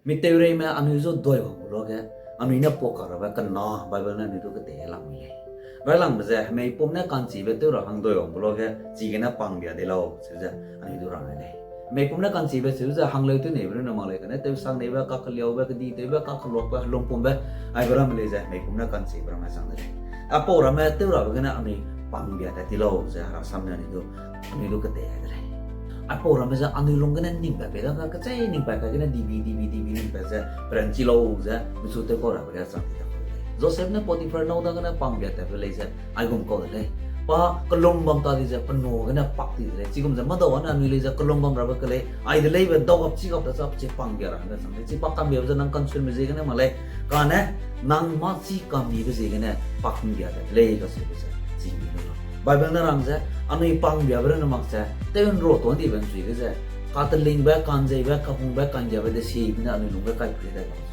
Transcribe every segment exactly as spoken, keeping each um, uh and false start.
Mi teureime anui zu dui wangbe luage, anui ne pua ka rabe kena Bible ne anui du ketei lak mi lei. Railangbe ze, hemei pum ne ka'nchibe tew ra hang dui wangbe luage, chigene pangbia de lau, seu ze, anui du rang lei. Hemei pum ne ka'nchibe seu ze, hangleu tew neibe runne mak lei kane, tewsak neibe, kakeliaube, keditewbe, kakeluakbe, helumpumbe, aibe ramme lei ze, hemei pum ne ka'nchibe ramme chang de lei. Aipau ramme tew rabe gene anui pangbia tat ti lau ze, Hera sam ne anui du, anui du ketei de lei. Aipau ramme ze anui lung gene ningpat pei dage, kechei ningpat kai gene dibi, dibi, dibi ningpat ze, peranchi lau ze, mechu tew kau rabe ge chang ti ta kau de lei. Joseph ne Potiphar nâu dagene pangbia tatbe lei ze, aigum kau de lei. Pa kelum bam ta di ze, penâu gene pak ti de lei. Chigum ze, mâdau ane anui lei ze, kelum bam rabe ke lei, ai de leibe, daugap chigap da chap chi pangbia ra hangge chang lei. Chi pak kambiabe ze nang kansunbe ziegene mak lei. Kane, nang mâ chi kambibe ziegene pak mbia de lei kaseube ze, chi mi lu lau. Bible ne rang ze, anui pangbiabe runne mak ze, tew nrua tuâ ndibe nchui ge ze, katelingbe, ka'nzeibe, kahungbe, ka'nggiabe desebe ne anui lungge kai pei dai lau.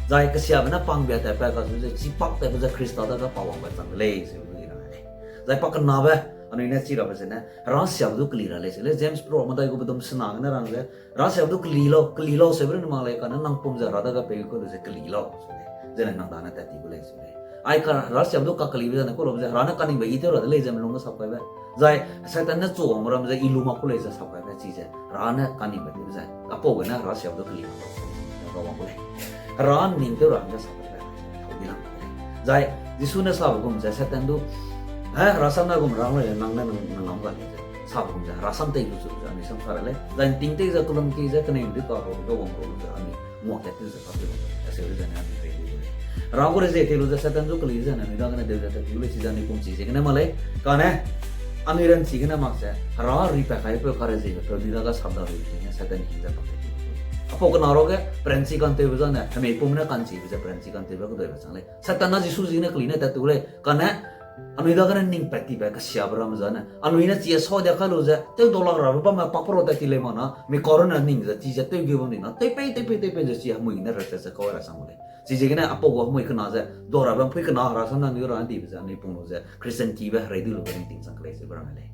Zai kesiabe ne pangbia tatpat kaseube ze, chi pak tatbe ze Khrista dage pa wangbe chang de lei, seube i rang lei. Zai pakenabe, anui ne chi rabe zene, herasiabe du keli ra lei, se lei, James pro medai gu bedum sena gene rang ze, herasiabe du keli lau, keli lau seube runne mak lei, kane nang pum ze Hera dage pei kau lu ze keli lau, se lei. Zene nang dane tat ti gu lei, se lei. Ai ka herasiabe du kakelibe zene kau lu ze, Hera ne kaningbe i tew ra de lei ze melung ge sapkaibe. Zai, Satan ne chu wangbe ramme ze i lu mak ku lei ze sapkaibe chi ze, Hera ne kaningbe dibe ze, apau gene herasiabe du keli mak lau, wang gu lei. Hera ning tew ra hangge sapkaibe, tau di lam gu lei. Zai, Jisu ne sabe gum ze, Satan du, he, herasam ne gum rang lei, nang ne nang, nang lam ga lei ze, sabe gum ze, herasam tei lu chu ze, anui sam sa ra lei. Zai, nting tei ze, kelum tei ze, kenei du ka ro, ge wang ro ze, anui nguakat tew ze, ka tew ze, aseu ze ne, anui rei lu lei. Hera gu rei ze tei lu ze, Satan zu keli ze ne, anui dagene deu ze tat ti gu lei, chi ze anui pum chi ziegene mak lei. Kane, anui ranchi gene mak ze, Hera ripat kaipeu kareziebe peu anui dage sapda lu ziegene, Satan hing ze pak tat ti gu lei. Apau kena ruage, peranchi kantewbe zane, hemei pum ne ka'nchibe ze peranchi kantewbe keduibe chang lei. Satan na Jisu ziegene keli ne tat tu lei, kane, anui dagene ningpat tibe kesiabe ramme zane, anui ne chi sau dia kai lu ze, tew dau lak rabe bamme pakpe ra tat ti lei mak na, mi karunne ning ze, chi ze tew ge bam di na, tew pei, tew pei, tew pei ze chi hemui ne rechâ ze kau ra sang gu lei. Chi ziegene apau gu hemui kena ze, dau rabe mpui kena herasam ne anui ra ndibe ze, anui pung lu ze, Christian kibe herei du lube ringting chang ke lei ze be rang lei.